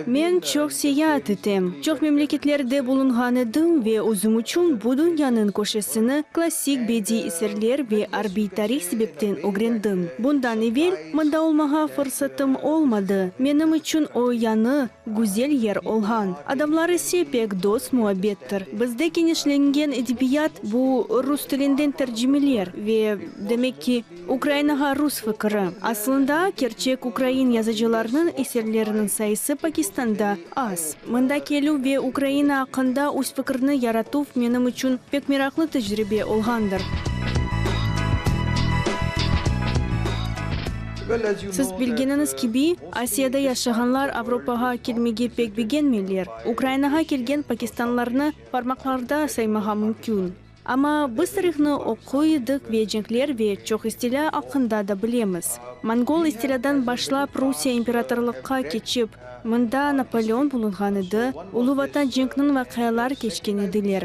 Men çoq seyaat etem, çoq memleketlerde bulunğan edim ve özüm içün bu dünyanıñ köşesini klassik bediiy eserler ve arbiy tarih sebepten ögrendim. Bundan evel mında olmağa fırsatım olmadı, menim içün o yañı, güzel yer olğan. Adamlar ise pek dost-muabbettir. Bizde kenişlengen edebiyat, bu rus tilinden tercimeler ve, demek ki, Ukrainağa rus fikri. Aslında, kerçek ukrain yazıcılarnıñ eserleriniñ sayısı Pakistanda az. Mında kelüv ve Ukraina aqqında öz fikirni yaratuv menim içün pek meraqlı tecribe olğandır. Siz bilgeniñiz kibi, Asiyada yaşağanlar Avropağa kelmege pek begenmeyler. Ukrainağa kelgen pakistanlarnı parmaqlarda saymağa mümkün. Amma biz tarihnı oquy edik ve cenkler ve çoq istilâ aqqında da bilemiz. Mongol istilâdan başlap Rusiye imperatorlıqqa keçip, mında Napoleon bulunğan edi, Ulu Vatan cenkniñ vaqialar keçken ediler.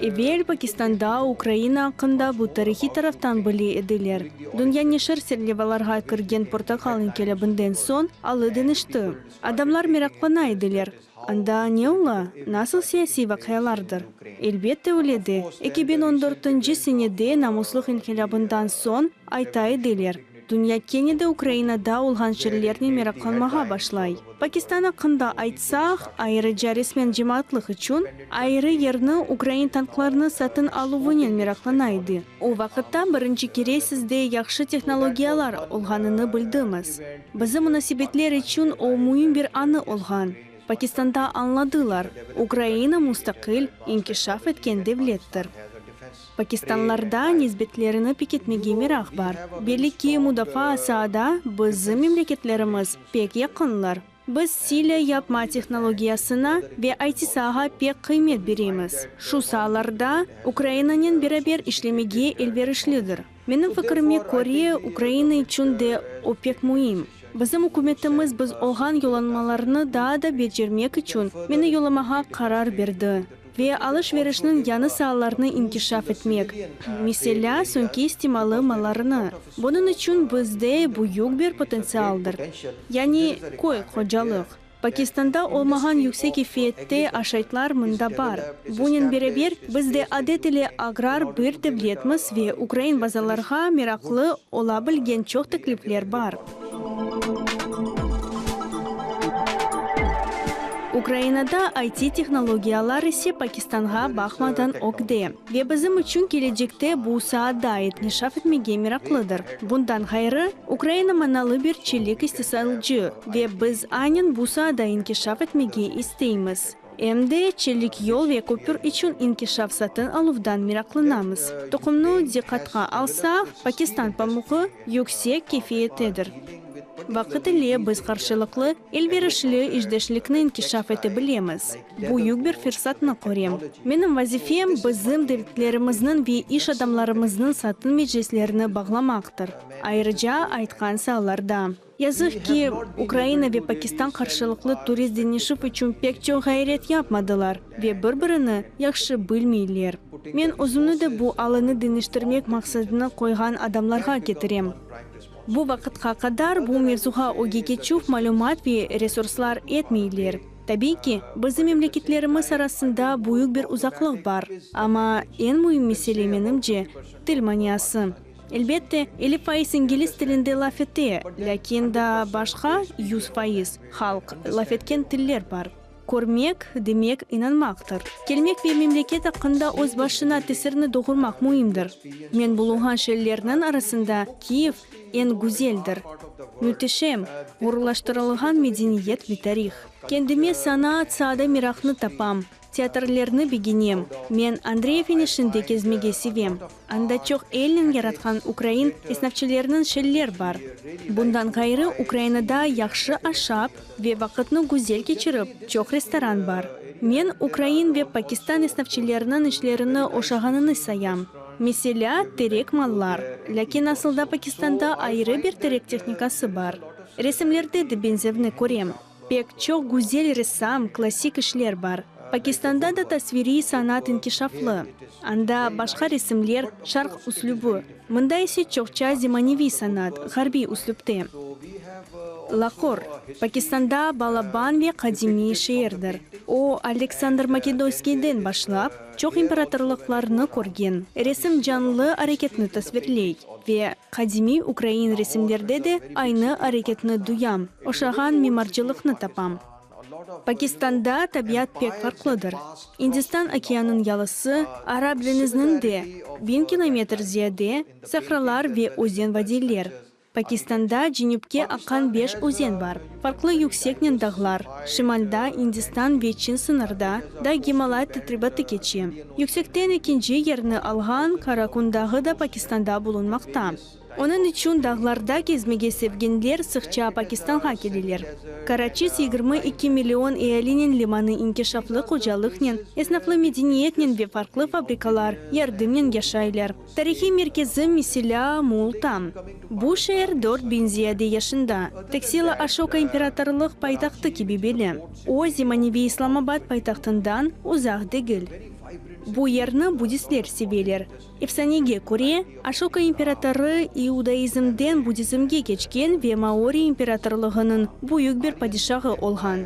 Evel Pakistanda Ukraina aqqında bu tarihiy taraftan bile ediler. Dünya neşir serlevalarğa kirgen Portaqal inqilâbından soñ alı deñişti. Adamlar meraqlana ediler. Anda ne ola, nasıl siyasiy vaqialardır? Elbette öyle de, 2014-nci senede Namuslıq inqilâbından soñ ayta ediler, dünya kene de Ukrainada olğan şeylernen meraqlanmağa başlay. Pakistan aqqında aytsaq, ayrıca resmen cemaatlıq içün, ayrı yerni ukrain tanklarnı satın aluvınen meraqlana edi. O vaqıtta birinci kere sizde yahşı tehnologiyalar olğanını bildimiz. Bizim munasebetler içün o müim bir anı olğan. Pakistanda añladılar, Ukraina mustaqil, inkişaf etken devlettir. Pakistanlarda nisbetlerini pekitmege meraq bar. Belli ki, mudafaa saada bizim memleketlerimiz pek yaqınlar. Biz silâ yapma tehnologiyasına ve IT-saağa pek qıymet beremiz. Şu saalarda Ukrainanen beraber işlemege elverişlidir. Menim fikirime köre, Ukraina içün de o pek müim. Bizim ükümetimiz biz olğan yollanmalarnı daa da becermek içün meni yollamağa qarar berdi. Ve alış-verişniñ yañı saalarını inkişaf etmek, meselâ, soñki istimalı mallarını. Bunıñ içün bizde büyük bir potentsialdır. Yani köy hocalıq. Pakistanda olmağan yüksek keyfiyette aşaytlar mında bar. Bunen beraber, biz de adet ile agrar bir devletmiz ve ukrain bazarlarğa meraqlı ola bilgen çoq teklifler bar. Ukrainada IT-tehnologiyalar ise Pakistanğa baqmadan ögde. Ve bizim içün kelecekte bu saada inkişaf etmege meraqlıdır. Bundan ğayrı, Ukraina manalı bir çelik istisalcı ve biz aynen bu saada inkişaf etmege isteymiz. Em de çelik yol ve köpür içün inkişaf satın aluvdan meraqlanamız. Toqumnı diqqatqa alsaq, Pakistan pamuğı yüksek keyfiyettedir. Vaqıt ile biz qarşılıqlı, elverişli işdeşlikni inkişaf ete bilemiz. Büyük bir fırsatnı körem. Menim vazifem, bizim devletlerimizniñ ve iş adamlarımıznıñ satın meclislerini bağlamaqtır, ayrıca aytqan saalarda. Yazıq ki, Ukraina ve Pakistan qarşılıqlı turist deñişüv içün pek çoq ğayret yapmadılar ve bir-birini yahşı bilmeyler. Men özümni de bu alını deñiştirmek maqsadını qoyğan adamlarğa ketirem. Bu vaqıtqa qadar bu mevzuğa ögge keçüv malümat ve resurslar etmeyler. Tabiiy ki, bizim memleketlerimiz arasında büyük bir uzaqlıq bar, amma eñ müim mesele, menimce, til maniası. Elbette, 50% ingliz tilinde laf ete, lâkin daa başqa 100% halq laf etken tiller bar. Körmek, demek, inanmaqtır. Kelmek ve memleket aqqında öz başına tesirni doğurmaq müimdir. Men bulunğan şeerlerniñ arasında Kiyev eñ güzeldir. Müteşem, ğururlaştırılğan medeniyet ve tarih. Kendime sanaat saada meraqnı tapam. Teatrlerni begenem. Men Andreyev enişinde kezmege sevem. Anda çoq elnen yaratqan ukrain esnafçılarınıñ şeller bar. Bundan ğayrı, Ukrainada yahşı aşap ve vaqıtnı güzel keçirip, çoq restoran bar. Men ukrain ve pakistan esnafçılarınıñ işlerini oşağanını sayam. Meselâ, terek mallar. Lâkin asılda Pakistanda ayrı bir terek tehnikası bar. Resimlerde de benzevni körem. Pek çoq güzel ressam, klassik işler bar. Pakistanda da tasviriy sanat inkişaflı. Anda başqa resimler, şarq üslübi. Mında ise çoqça zemaneviy sanat, ğarbiy üslüpte. Lahor, Pakistanda balaban ve qadimiy şeerdir. O, Aleksandr Makedonskiyden başlap, çoq imperatorlıqlarnı körgen. Resim canlı areketni tasvirley. Ve qadimiy ukrain resimlerde de aynı areketni duyam, oşağan mimarcılıqnı tapam. Pakistanda tabiat pek farqlıdır. İndistan okeanıñ yalısı, Arap deñiziniñ de biñ kilometr ziyade sahralar ve özen-vadiyler. Pakistanda cenüpke aqqan beş özen bar, farqlı yükseknen dağlar, şimalda İndistan ve Çin sıñırda da Gimalay tetribatı keçe. Yüksekten ekinci yerni alğan Karakun dağı da Pakistanda bulunmaqta. Onıñ içün dağlarda kezmege sevgenler sıqça Pakistanğa keleler. Karaçis 22 million ealinen limanı inkişaflı hocalıqnen, esnaflı medeniyetnen ve farqlı fabrikalar yardımnen yaşaylar. Tarihiy merkezi, meselâ, Multan. Bu şeer 4000 ziyade yaşında. Teksila Aşoka imperatorlıq paytahtı kibi belli. O, zemaneviy İslamabad paytahtından uzaq degil. Bu yerni buddistler seveler. Efsanege köre, Aşoka imperatorı iudaizmden buddizmge keçken ve Maori imperatorlığınıñ büyük bir padişağı olğan.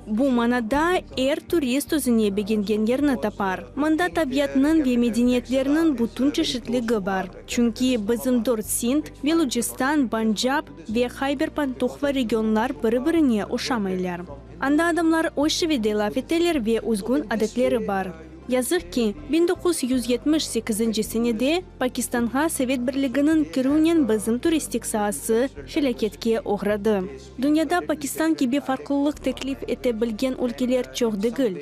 Bu manada er turist özüne begengen yerni tapar. Mında tabiatnıñ ve medeniyetlerniñ bütün çeşitligi bar. Çünki bizim dört Sind, Belucistan, Pancab ve Hayber-Pantuhva regionlar biri-birine oşamaylar. Anda adamlar öz şivede laf eteler ve özgün adetleri bar. Yazıq ki, 1978 senede Pakistanğa Sovet Birliginiñ kirüvnen bizim turistik saası felâketke oğradı. Dünyada Pakistan kibi farqlılıq teklif ete bilgen ülkeler çoq degil.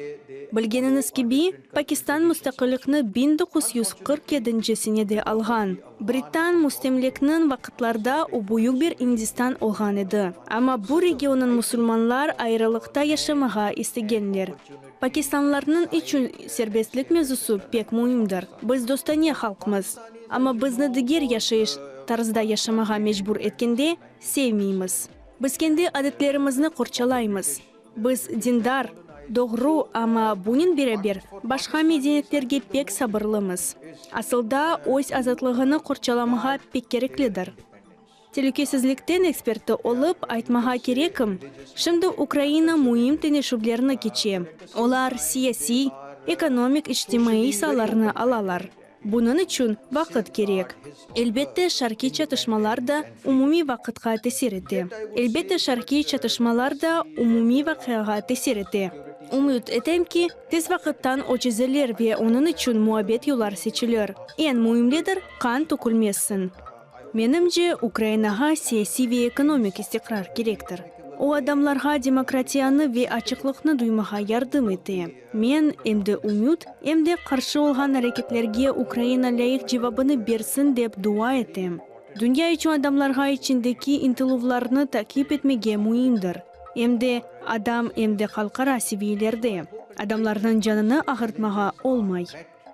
Bilgeniñiz kibi, Pakistan mustaqillikni 1947 senede alğan. Britan müstemlekniñ vaqıtlarda o büyük bir İndistan olğan edi. Amma bu regionıñ musulmanlar ayrılıqta yaşamağa istegenler. Pakistanlılarnıñ içün serbestlik mevzusı pek müimdir. Biz dostane halqmız. Amma bizni diger yaşayış tarzda yaşamağa mecbur etkende, sevmeymiz. Biz kendi adetlerimizni qorçalaymız. Biz dindar, doğru, amma bunen beraber başqa medeniyetlerge pek sabırlımız. Asılda, öz azatlığını qorçalamağa pek kereklidir. Telükesizlikten eksperti olıp aytmağa kerekim, şimdi Ukraina müim teneşüvlerni keçe, olar siyasiy, ekonomik, içtimaiy saalarnı alalar. Bunıñ içün vaqıt kerek. Elbette, şarqiy çatışmalar da umumiy vaqıtqa tesir ete. Elbette, şarqiy çatışmalar da umumiy vaqiağa tesir ete. Ümüt etem ki, tez vaqıttan o çezilir ve onıñ içün muabbet yollar seçilir. Eñ müimlidir, qan tökülmezsin. Menimce, Ukrainağa siyasiy ve ekonomik istiqrar kerektir. O, adamlarğa demokratiyanı ve açıqlıqnı duymağa yardım ete. Men, em de ümüt, em de qarşı olğan areketlerge Ukraina lâyıq cevabını bersin dep dua etem. Dünya içün adamlarğa içindeki ıntıluvlarnı taqip etmege müimdir. Em de adam, em de halqara seviyelerde. Adamlarnıñ canını ağırtmağa olmay.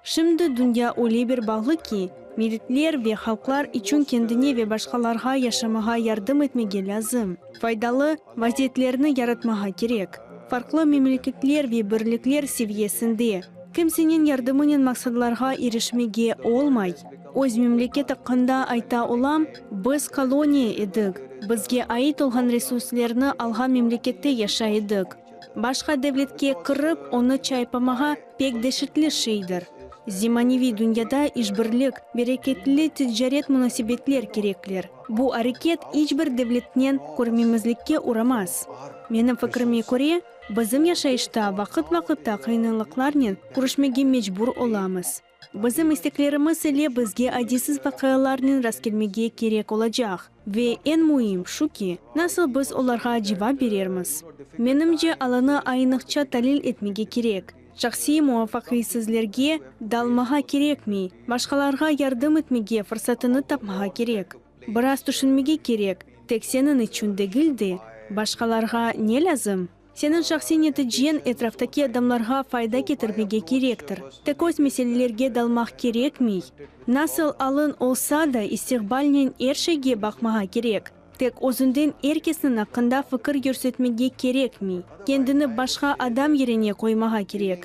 Şimdi dünya öyle bir bağlı ki, milletler ve halqlar içün kendine ve başqalarğa yaşamağa yardım etmege lâzim. Faydalı vaziyetlerni yaratmağa kerek. Farqlı memleketler ve birlikler seviyesinde. Kimseniñ yardımınen maqsadlarğa irişmege olmay. Öz memleket aqqında ayta olam, biz koloniya edik, bizge ait olğan resurslerni alğan memlekette yaşay edik. Başqa devletke kirip, onı çaypamağa pek deşetli şeydir. Zemaneviy dünyada işbirlik, bereketli ticaret munasebetler kerekler. Bu areket iç bir devletnen körmemezlikke uramaz. Menim fikrime köre, bizim yaşayışta vaqıt-vaqıtta qıyınlıqlarnen körüşmege mecbur olamız. Bizim isteklerimiz ile bizge adiysiz vaqialarnen rastkelmege kerek olacaq. Ve eñ müim şu ki, nasıl biz olarğa cevap berermiz. Menimce, alanı ayınıqça talil etmege kerek. Şahsiy muvafaqiyetsizlerge dalmağa kerekmey, başqalarğa yardım etmege fırsatını tapmağa kerek. Biraz tüşünmege kerek, tek seniñ içün degil de, başqalarğa ne lâzim? Seniñ şahsiy neticeñ etraftaki adamlarğa fayda ketirmege kerektir. Tek öz meselelerge dalmaq kerekmey. Nasıl alıñ olsa da, istiqbalnen er şeyge baqmağa kerek. Tek özünden er kesniñ aqqında fikir yürsetmege kerekmey. Kendini başqa adam yerine qoymağa kerek.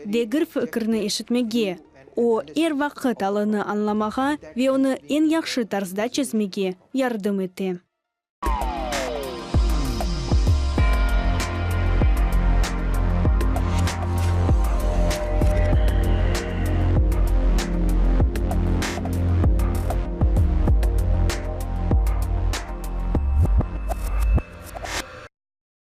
Degir fikirni eşitmege, o, er vaqıt alını añlamağa ve onı eñ yahşı tarzda çezmege yardım ete.